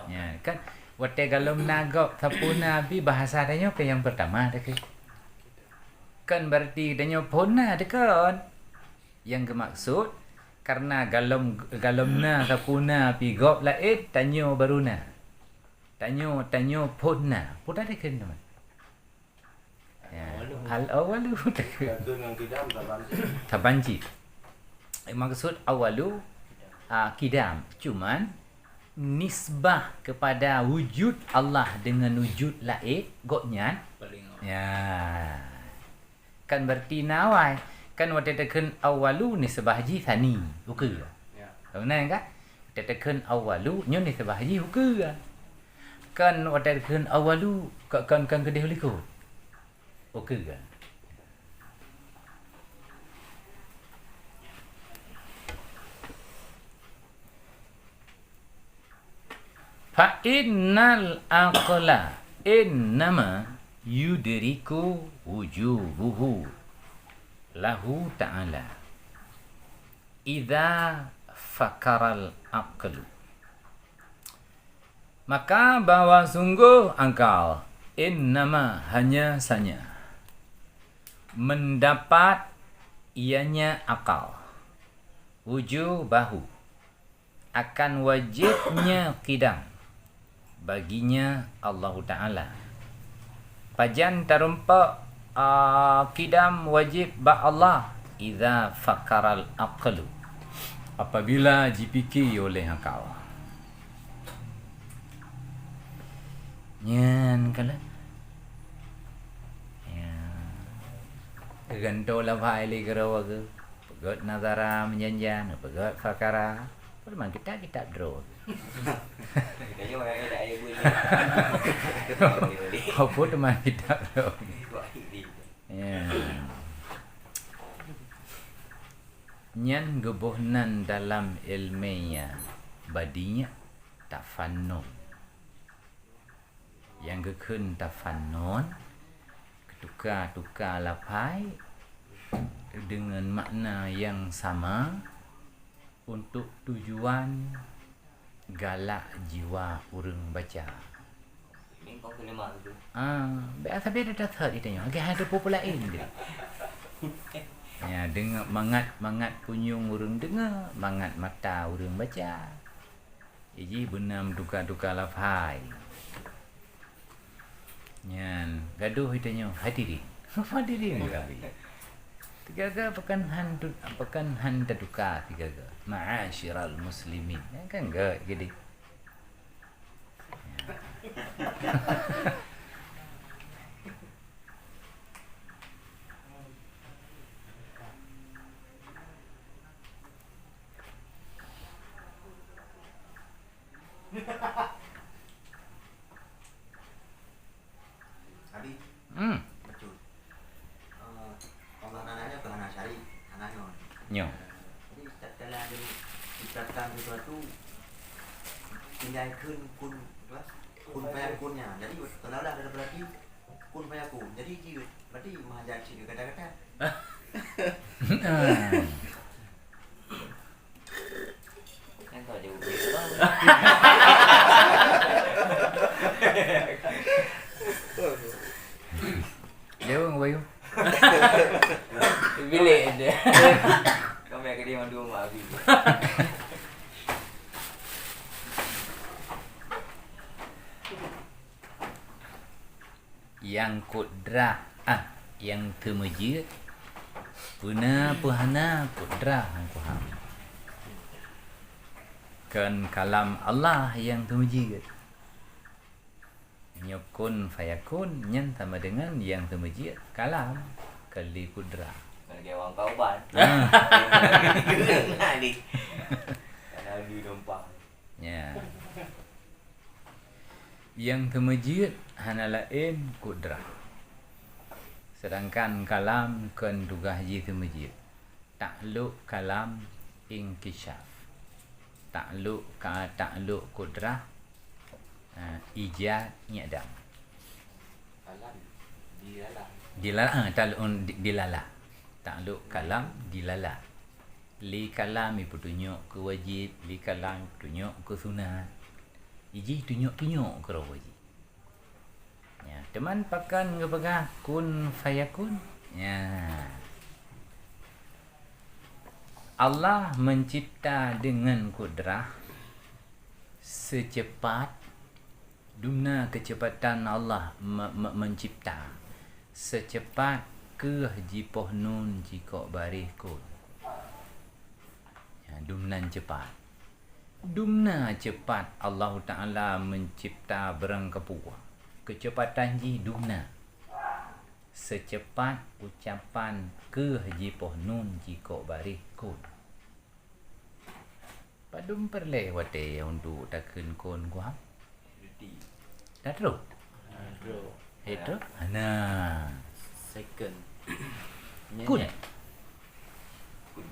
Ya, kan? Watée golom na gob sapeue na pih, bahasa tanyoe keu yang pertama teuh. Kan berarti tanyoe phon na teuh kon. Yang geumaksud, karena golom, golom na sapeue na pih gob laén, tanyoe baru na. Tanyoe, tanyoe phon na. Peue tadi kheun teuma? Ya. Al-awwalu. Kheun ngon kidam saban cit. Saban cit. Maksud awwalu, ah, kidam. Cuman, nisbah kepada wujud Allah dengan wujud laén, gobnyan. Paling awal. Ya. Kan berarti na awai. Kan watée takheun awwalu, nisbah jih sani, ukeue. Ya. Beuna kan? Watée takheun awwalu, nyoe nisbah jih ukeue. Kan watée takheun awwalu, ka-, kan, kan keudeh likot. Ukeue. Fa innal aqla innama yudriku wujubuhu lahu ta'ala idza fakaral aqlu. Maka bahwa sungguh akal, innama, hanya saja, mendapat ianya akal, wujubahu, akan wajibnya kidam baginya Allahu Ta'ala. Pajan tarumpok, a, kidam wajib bak Allah? Idza fakaral aqlu, apabila jipike oleh akal. Nyan kalon. Ya. Gantoe lafai lé keudroe geuh. Peugét nazara meujanjan, peugét fakara. Peue teuma kitab-kitab droe. Tanyoe orang ada ayat bunyi. Apa teuma kitab droe? Ya. Nyan geuboh nan dalam ilmiah badiah, tafannun. Nyang geukheun tafannun, geutuka-tuka lafai deungon makna nyang sama untuk tujuan galak jiwa ureuëng baca. Ini kau kena mak tu. Ah, biasa beda dasar kita nyoe. Lagi hai tu popo lain dia. Ya, deungon mangat, mangat punyueng ureuëng deungoe, mangat mata ureuëng baca. Jih beuna meutuka-tuka lafai. Nyan, gadoh geutanyoe hadirin. Hadirin kami. Sigaga pakon han tu-, pakon han tatuka sigaga. Ma'asyiral muslimin. Nyan kan gét jadi. Abi. Hmm. Bacut. Eh, Allah Taala nyoe keu hana syarik, hana nyoe. Nyoe. Eh, jadi tatkala ciptakan sesuatu, tinggai kheun kun, apa? Kun fayakun nyan. Jadi kalau lah ada berarti kun fayakun. Jadi jeuet. Berarti mahajan cit kata-kata. Ah. Kan kau dia ubit tu. Dia orang bayu. Bilik dia. Kau main ke dia mandum mak abi. Nyang kudrah, ah, nyang teumeujeuet, peue na peue hana kudrah nyang kuham. Kon kalam Allah nyang teumeujeuet. Nyoe kun fayakun nyan sama dengan nyang teumeujeuet kalam, kon lé kudrah. Lagèe wang kauban. Ah. Nah, ni. Karena di dompa. Ya. Nyang teumeujeuet hana laén kudrah. Sedangkan kalam kon tugaih jih teumeujeuet. Taklok kalam inkishaf. Taklok ka, taklok kudrah, ah, ijad, ngidam. Kalam, dilala. Dilala, ah, taklok, di-, dilala. Taklok kalam, dilala. Lé kalam ipeutunyok keu wajéb, lé kalam ipeutunyok keu sunat. Ijih tunyok-tunyok keu roh wajéb. Ya, teuma pakon geupeugah kun fayakun? Ya. Allah mencipta dengan kudrah secepat, dumna kecepatan Allah me-, me-, mencipta, secepat keuh jipoh nun jikok baréh kun. Ya, dumnan cepat. Dumna cepat Allahu Ta'ala mencipta barang kapeue. Kecepatan jih dumna. Secepat ucapan keuh jipoh nun jikok baréh kun. Padum peureulèe watèe untuk takheun kun kuham? Detik. Dah trôh? Dah trôh. Eh, trôh? Hana. Second. Nyan, kun. Nyan.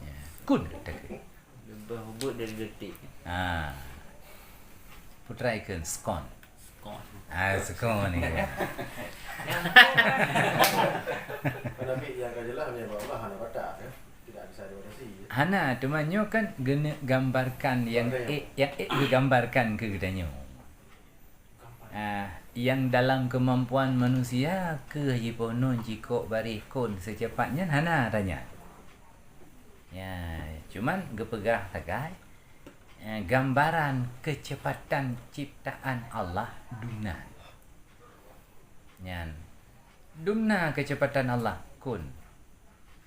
Ya. Kun takheun. Leubeh ubit dari detik. Ha. Putra ikheun sekon. Sekon. Ah, sekon ni. Kan Nabi yang ka jelas meunyoe bak Allah hana batas, ya. Tidak bisa dibatasi, ya. Hana, teuma nyoe kan geuneuk gambarkan nyang ék, nyang ék geugambarkan keu geutanyoe. Ah, nyang dalam keumampuan manusia keuh jipoh nun jikok baréh kun secepat nyan hana tanya. Ya, cuman geupeugah sagai, eh, gambaran kecepatan ciptaan Allah dumna. Nyan. Dumna kecepatan Allah, kun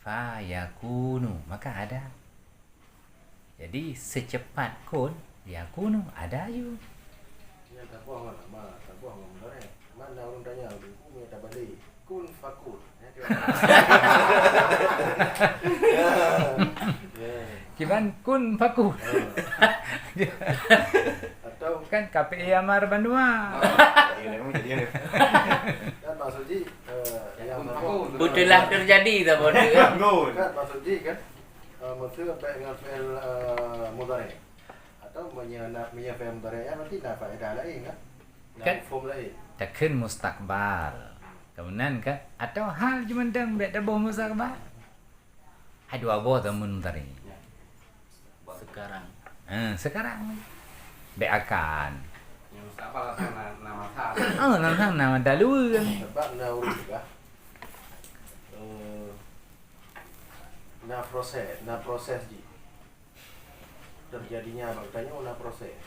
fayakunu, maka ada. Jadi, secepat kun yakunu, ada yue. Nyan taboh ngon amal, taboh ngon mudhari'. Mana ureueng tanya, "Teungku, meunyoe tabalek, kun fakun." Ya, kiban kun fakun. Ha. Atau kan K P I Amar Bandua. Ah, iya, memang jadi ada. Kan maksud jih, eh, yang fakun. Beuteulah terjadi, tak boleh. Kan maksud jih kan, eh, maksud sampai dengan fi'il, eh, mudhari'. Atau meunyoe na, meunyoe fi'il mudhari' nyan berarti na faedah laén kan? Na mafhum laén. Takheun mustakbal. Kemudian kan, atau hal jimeuntang bèk taboh mustakbal. Hai dua boh tamun tadi. Ya. Sekarang. Eh, sekarang. Bèk akan. Yang mustakbal akan na, na masa. Oh, na, na, na dalu. Sebab na ureueng juga, eh, na proses, na proses jih. Terjadinya bak tanyoe na proses.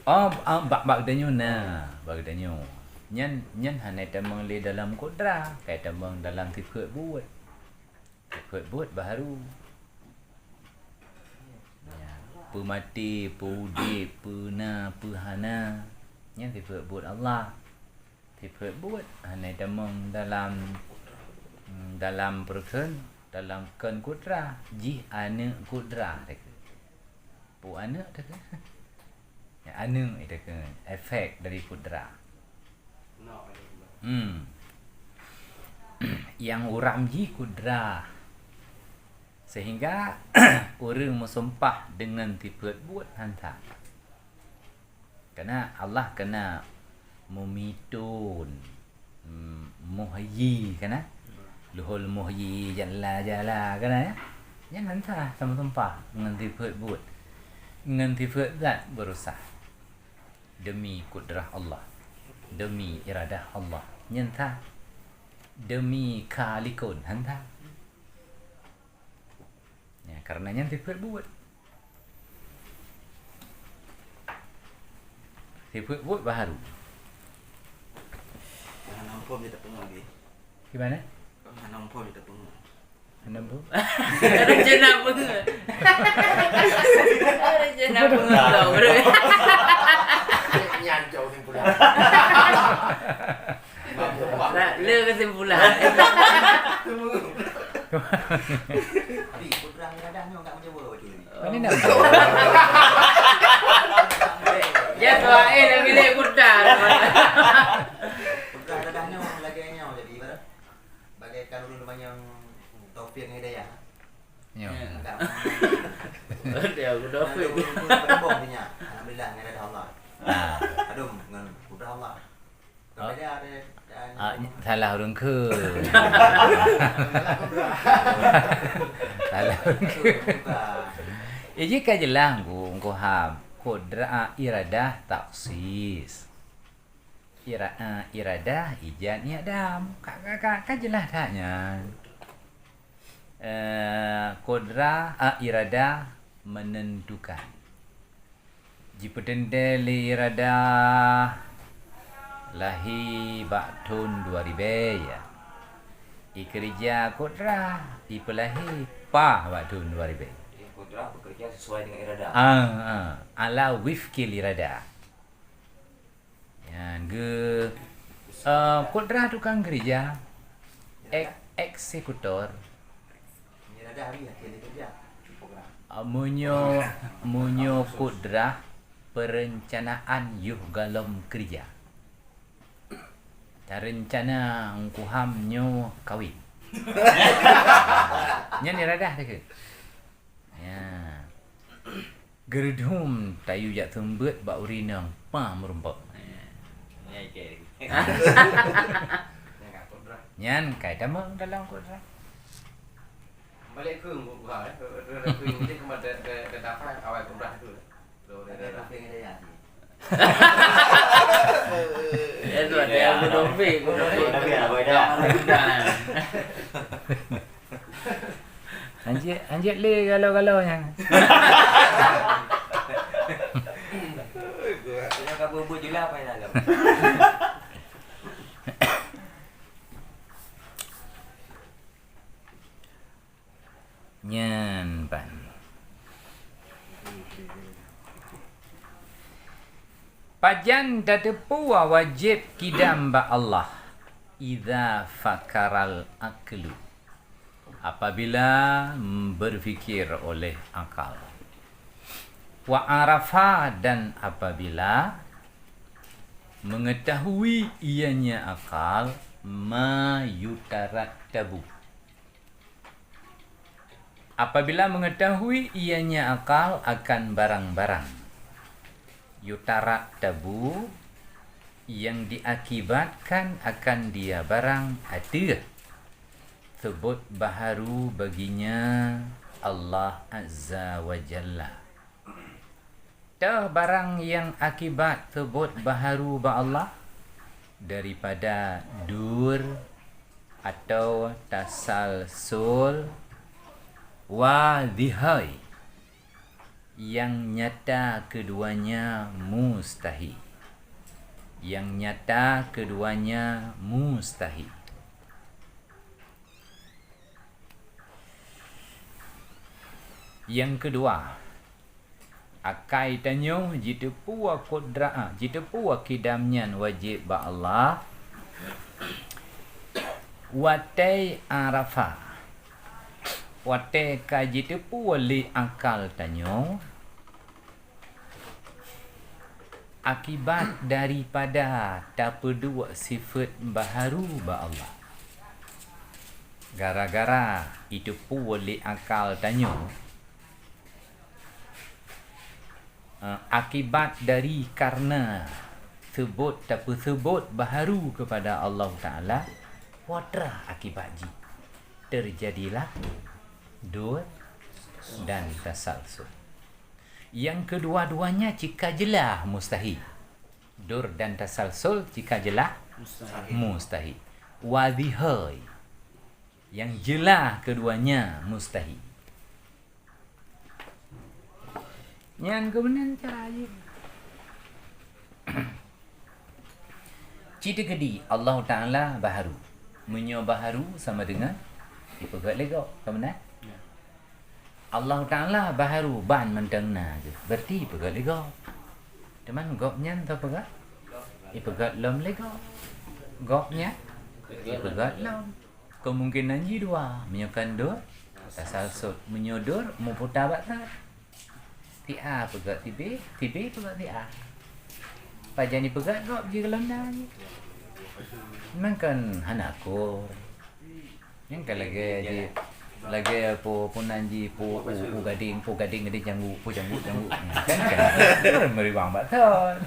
Oh, ah, bak, bak tanyoe na, bak tanyoe. Nyan, nyan hana tamong lé dalam kudrah, ka tamong dalam sifeuet buet. Sifeuet buet baharu. Ya, peumaté, peuudép, peuna, peuhana. Nyan sifeuet buet Allah. Sifeuet buet hana tamong dalam, dalam peureukeun, dalam kon kudrah, jih aneuk kudrah takheun. Peue aneuk takheun? Ya, aneuk takheun, efek dari kudrah. Hmm. Nyang uram jih kudrah. Sehingga ureueng meusumpah deungon sifeuet buet han that. Kana Allah kana mumitun, mm, muhyi kana. Luhul muhyi jalla jalla kana, ya. Nyan han sah sama sumpah ngon sifeuet buet. Ngon sifeuet zat baru sah. Demi kudrah Allah. Demi iradah Allah. Nyan sah. Demi khalikun han sah. Ya, karena nyan sifeuet buet. Sifeuet buet baharu. Hana muphom jeuet tapeungah lagi. Gimana? Hana muphom jeuet tapeungah. Hana muphom? Rencana peungah. Rencana peungah tau, bro. Nyan jauh simpulan. Sa-, le kesimpulan. Tapi, putra iradah nyoe enggak menjawab tu ni. Ini nak. Ya, tuan, eh, dah pilih putra. Putra iradah nyoe lagèe nyoe jadi, ibarat bagaikan ureueng teumanyong taufik ngon hidayah. Nyoe. Ada aku dah. Ada ureueng pun Ah. Adum ngon kudrah Allah. Oh. Berbeda ada, ada Ah, salah ureueng kheun. Salah ureueng kheun. Eh, jih ka jeulaih, Teungku, Teungku Ham. Kudrah, iradah, taksis. Ira-, eh, iradah, ijad, i'dam. Ka, ka, ka, ka jeulaih that nyan. Eh, kudrah, eh, iradah menentukan. Jipeuteunte lé iradah lahé bak thon dua ribèe, ya. Ikeurija kudrah, ipeulahé paih bak thon dua ribèe. Jadi, kudrah bekerja sesuai dengan iradah. Ah, ah. Ala wifqil iradah. Nyan geu-, eh, kudrah tukang keurija, ek-, eksekutor. Ah, meunyoe, meunyoe kudrah, perencanaan yoh galom keurija. Tareuncana Teungku Ham nyoe kawin. Nyan iradah teuh. Ya. Geureudhom tayue jak seumeubeuet bak ureueng inong, pa meurumpok. Ya, ya, oke. Nyan kai tamong dalam kudrah. Balik keu buku ha, eh. Keu, keu, keu, keu, keu, keu, keu dapat awal kudrah tu, eh. Ada kuping ada ya. Ya, tu ada yang berdompi, berdompi. Tapi ada beda. Anjek, anjek lé galo-galo nyan. Yang ka beubuet jeulaih apa yang dalam? Nyan ban. Pajan tateupeue wajéb kidam bak Allah? Idza fakaral aqlu. Apabila berfikir oleh akal. Wa arafa, dan apabila mengetahui ianya akal, ma yutarattabu. Apabila mengetahui ianya akal akan barang-barang, yutarattabu, yang diakibatkan akan dia barang ateueh, teubot baharu baginya Allah Azza wa Jalla. Toh barang nyang akibat teubot baharu bak Allah daripada dur atau tasalsul wa dhihai, yang nyata keduanya mustahil. Yang nyata keduanya mustahil. Nyang keudua, akai tanyoe jiteupeue kudrah, jiteupeue kidam nyan wajéb bak Allah. Watée arafa, watée ka jiteupeue lé akal tanyoe, akibat daripada tapeuduek sifeuet baharu bak Allah. Gara-gara jiteupeue lé akal tanyoe, eh, akibat dari karena seubot, tapeuseubot baharu keupada Allah Taala, putra akibat jih teujadilah dur dan tasalsul. Nyang keudua-duanya cit ka jeulaih mustahil. Dur dan tasalsul cit ka jeulaih mustahil. Mustahil. Wa dhihai. Nyang jeulaih keduanya mustahil. Nyan keuh meunan cara jih. Cit teukeudi Allah Taala baharu. Meunyoe baharu sama deungon ipeugét lé gob, ka meunan? Ya. Allah Taala baharu ban mantong na geuh, berarti ipeugét lé gob. Teuma gobnyan soe peugét? Ipeugét lom lé gob. Gobnyan ipeugét lom. Kemungkinan jih dua, meunyoe kon dur, tasalsul. Meunyoe dur, meuputa bak that. Si A peugét si B, si B peugét si A. Pajan jipeugét gob jih golom na jih. Memang kon hana akur. Nyan ka lagée jih, Lagèe po, po nan jih, po u, u gading, po gading, gading canggu, po canggu, canggu. Kan, kan. Meriwang bak thon.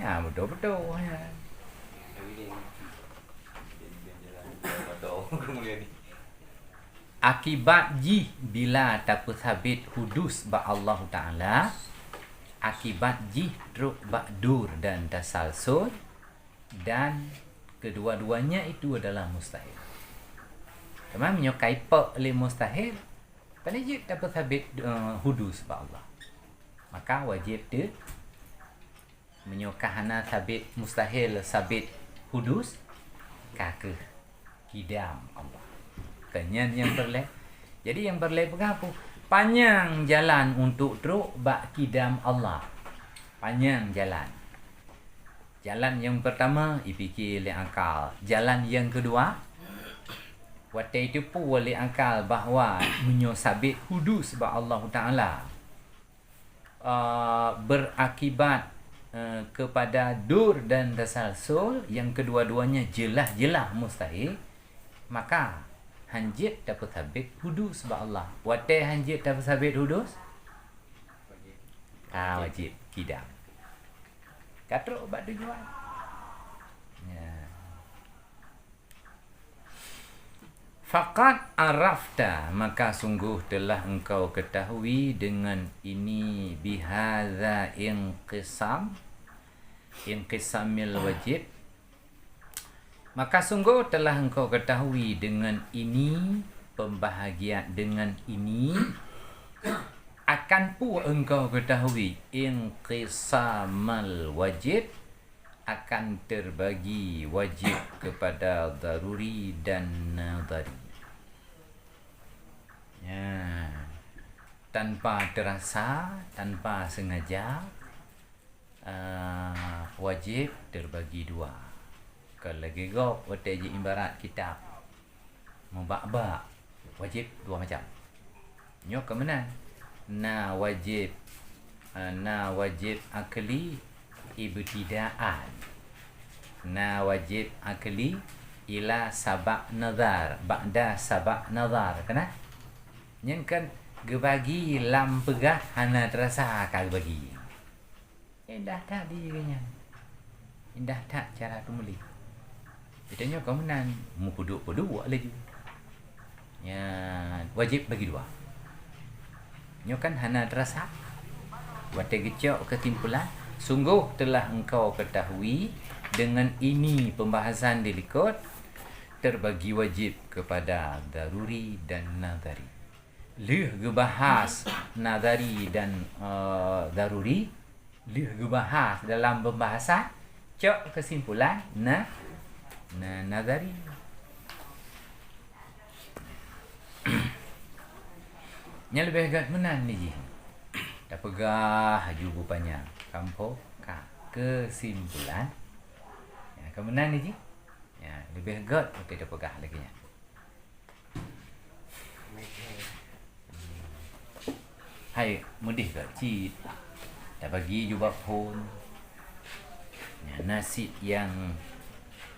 Ya, beutôi-beutôi, ya. Akibat jih bila tapeusabet hudus bak Allahu Taala, akibat jih trok bak dur dan tasalsul, dan kedua-duanya itu adalah mustahil. Teuma meunyoe ka ipok lé mustahil, pane jeuet tapeusabet, eh, hudus bak Allah. Maka wajéb teu, meunyoe ka hana sabet mustahil sabet hudus, ka kheueh kidam Allah. Keu nyan nyang peureulèe. Jadi nyang peureulèe peugah peue? Panyang jalan untuk trok bak kidam Allah. Panyang jalan. Jalan nyang peurtama, ipike lé akal. Jalan nyang keudua, watèe iteupeue lé akal bahwa meunyoe sabet hudus bak Allahu Taala, eh, berakibat, eh, kepada dur dan tasalsul, yang kedua-duanya jelas-jelas mustahil, maka hanjeuet tapeusabet hudus bak Allah. Watèe hanjeuet tapeusabet hudus, ah, wajéb kidam. Ka trok bak tujuan. Ya. Faqad arafta, maka sungguh telah engkau ketahui dengan ini, bihadza inqisam, inqisamil wajib. Maka sungguh telah engkau ketahui dengan ini, pembahagian dengan ini, akan peue engkau ketahui inqisamal wajib, akan terbagi wajib kepada daruri dan nadhari. Ya, tanpa terasa, tanpa sengaja, ah, wajib terbagi dua. Kon lagèe gob watèe jiibarat kitab. Meubak-bak, wajéb dua macam. Nyoe ka meunan. Na wajéb, eh, na wajéb akli ibtidaan. Na wajéb akli ila sabab nazar, ba'da sabab nazar, kana? Nyan kan geubagi lam peugah hana teurasa ka geubagi. Indah that di geuh nyan. Indah that cara teumuléh. Geutanyoe ka meunan meupeuduk-peuduk laju. Nyan wajéb bagi dua. Nyoe kan hana teurasa. Watèe geucok keusimpulan, sungguh telah engkau ketahui dengan ini pembahasan di likot terbagi wajib kepada daruri dan nadhari. Lheueh geubahas nadhari dan, eh, daruri, lheueh geubahas dalam pembahasan, cok keusimpulan na, na, nadhari. Nyan leubeh gèt meunan jih. Tapeugah laju beupanyang. Kampông ka keusimpulan. Ya, ka meunan jih. Ya, leubeh gèt watèe tapeugah lagèe nyan. Hai, meudeh gèt cit. Tabagi ju bak phôn. Nyan na cit nyang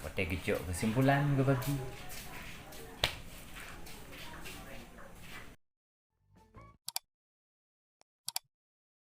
watèe geucok keusimpulan geubagi.